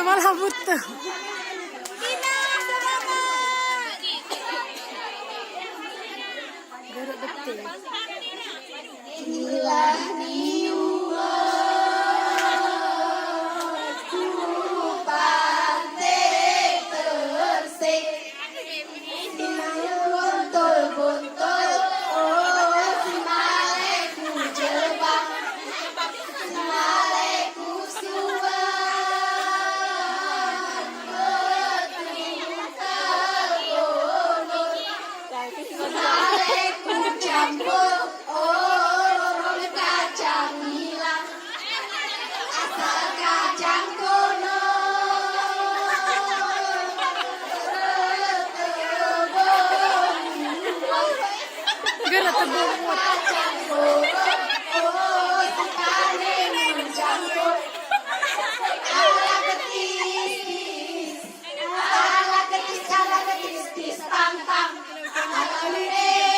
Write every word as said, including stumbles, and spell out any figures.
Malah butuh. Gerut betul. Ilah niuek ku panté Teursek. Sinan buntôi-buntôi, oh, simalée kujeubang, simalée kusuet. Simalée kucampôr, oh, rot kacang nila. Asai kacang kono. Geura teubeuet. Kacang kono. Oh, seupaleng meucampôr. Ala keutis-tis. Ala keutis, ala keutis-tis, tang-tang. Ala keutis.